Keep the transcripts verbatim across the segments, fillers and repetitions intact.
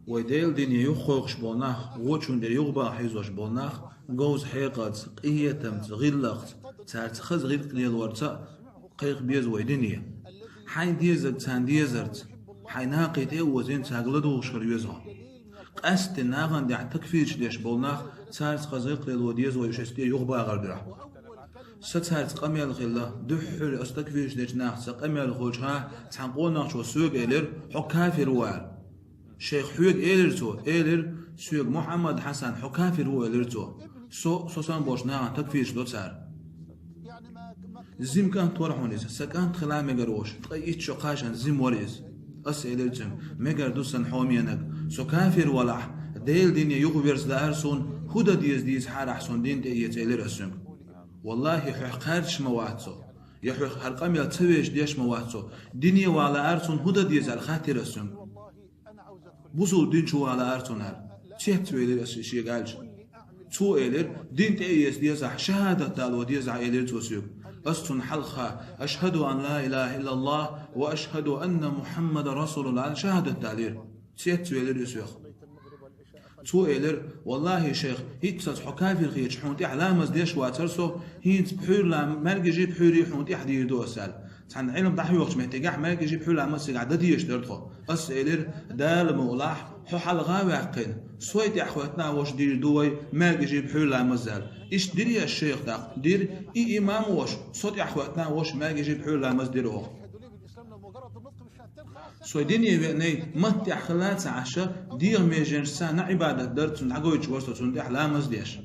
Вай Делан дине юхакхойкхуш болу нах, вочун тӀе юхабаха хьийзош болу нах, говза хьекъалца, къинхетамца, гӀиллакхца, цаьрца хаза гӀиллакх лелорца а кхайкха беза вай дине. Хьайн дезарг царна дезарца, хьайн накхий тӀе а озийна, цаьрга ладугӀуш хила веза хьо. Къаьсттина нахана тӀехь такфираш деш болу нах, цаьрца хаза гӀиллакх лело деза вай уьш оцу тӀе юхабахар дуьхьа. Сан цаьрца къамел хилла, дуьххьара аса такфираш дечу нахаца къамел хуьлучу хенахь, цхьана къонахчо соьга элира: «Хьо кафир ву», – аьлла. Шайх, хьоьга элира цо, элира: «Соьга, Мухьаммад Хьасан, хьо кафир ву», – элира цо. «Со, со санна болчу нахана такфираш до цара». Жима кӀант вара хьуна иза, сан кӀант хила мегар волуш, ткъе итт шо кхаччалц жима вара иза. Аса элира цуьнга: «Мегар ду, сан хьоменаг, со кафир валахь, Делан дине юхаверза лаьара суна, хӀун дан деза дийцахьара ахь суна дин тӀе эца», – элира аса цуьнга. «Валлахи, хьох кхаьрдаш ма вац со, я хьох хӀара къамел ца везаш деш ма вац со, дине вала лаьара суна хӀун дан деза», – аьлла, хаьттира аса цуьнга. «Бусулба дин чу вала лаьара суна», – аьлла. Цецвелира аса шега аьлча. Цо элира: «Дин тӀе а эца дезахь, шахӀадат дало дезахь», – элира цо соьга. Аса цунна хьалха: «Ашхаду ан ла илаха иллаллах ва ашхаду анна Мухьаммадан расулуллах», – аьлла, шахӀадат далийра. Цецвелира иза соьга. Цо элира: «Валлахи, шайх, хӀинццалц хьо кафир хеташ, хьуна тӀехь ламаз деш вацара со, хӀинца пхьуьйра лам-, маьркӀажий пхьуьйрий хьуна тӀехь дийр ду аса», – аьлла. Цхьана Ӏилма дӀахьоьхучу меттигехь маьркӀажий пхьуьйра ламаз цигахь дан дезаш дара тхо. Аса элира: «Дала мукълахь, хьо хьалха а ваьккхина, сой тӀехь хӀоьттина а волуш дийр ду вай маьркӀажий пхьуьйра ламаз», – аьлла. Иштта дирий аса шайх тӀаккха? Дира, и имам а волуш, со тӀехь хӀоьттина а волуш маьркӀажий пхьуьйра ламаз дира оха. Сой дине веанай, матта тӀехь хилла а ца Ӏаш, дегӀан меженашца Ӏибадат дар цунна дӀагойтуш вара со цунна тӀехь ламаз деш.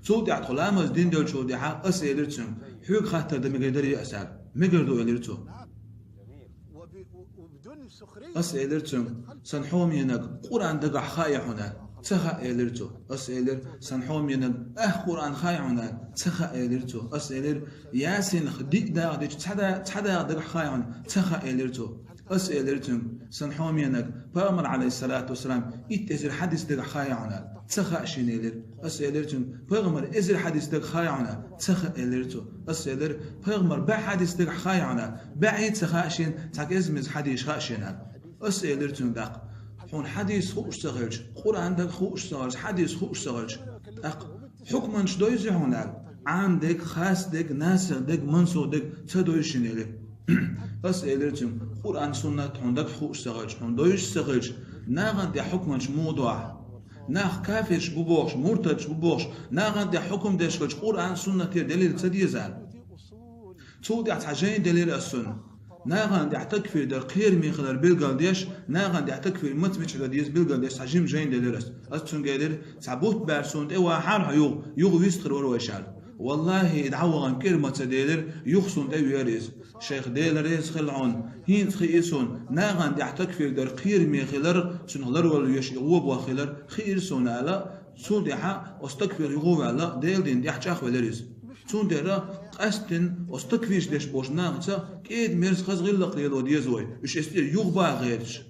Цул тӀаьхьа тхо ламаз дина деллачул тӀаьхьа аса элира цуьнга: «Хьоьга хаттар дан мегар дарий аса?» – аьлла. «Мегар ду», – элира цо. Аса элира цуьнга: «Сан хьоменаг, Къуръан дагахь хаьа хьуна?» – аьлла. «Ца хаьа», – элира цо. Аса элира: «Сан хьоменаг, ах Къуръан хаьа хьуна?» – аьлла. «Ца хаьа», – элира цо. Аса элира: «Ясинах диъ дакъа дича цхьа да-, цхьа дакъа дагахь хаьа хьуна?» – «Ца хаьа», – элира цо. Аса элира цуьнга: «Сан хьоменаг, пайхамар, алейхиссалату вассалам, итт эзар хьадис дагахь хаьа хьуна?» – аьлла. «Ца хаьа шена», – элира. Аса элира цуьнга: «Пайхамар эзар хьадис дагахь хаьа хьуна?» – «Ца хаьа», – элира цо. Аса элира: «Пайхамар бӀе хьадис дагахь хаьа хьуна?» – «БӀе а ца хаьа шена, цхьа кӀеззиг-меззиг хьадисаш хаьа шена», – аьлла. Аса элира цуьнга тӀаккха: «Хьуна хьадис хууш ца хилча, Къуръан дагахь хууш ца хилча, хьадис хууш ца хилча, тӀаккха хьукманаш довзий хьуна?» – аьлла. «Ӏам дерг, хас дерг, насих дерг, мансух дерг ца довзу шена», – элира. Аса элира цуьнга: «Къуръан, суннат хьуна дагахь хууш ца хилча, хьуна довзуш ца хилча, нахана тӀехь хьукманаш муха до ахь? Нах кафирш бу бохуш, муртадш бу бохуш, нахана тӀехь хьукум деш хилча, Къуръан, суннатера делил ца деза?» – аьлла. Цул тӀаьхьа цхьа жайна делира аса цунна. Нахана тӀехь такфир дар кхераме хилар билгалдеш, нахана тӀехь такфир маца мичахь дан деза билгалдеш цхьа жима жайна делира аса. Аса цуьнга элира: «Цхьа бутт баьрча суна тӀе вахьара хьо юха, юха вистхир вара вай ша». «Валлахи, и дӀавахана кӀира ма ца делира, юха суна тӀе веара иза». «Шайх, Дела реза хила хьуна, хӀинца хиира суна, нахана тӀехь такфир дар кхераме хилар, цунах ларвала веш и гӀо бох хилар хиира суна», – аьлла. Цул тӀаьхьа оцу такфирах юха а ваьлла, Делан дин тӀехь чӀагӀвелира иза. Цундела къаьсттина оцу такфираш деш болчу нахаца кӀеда-мерза хаза гӀиллакх лело деза вай, уьш эцу тӀера юхабаха гӀерташ.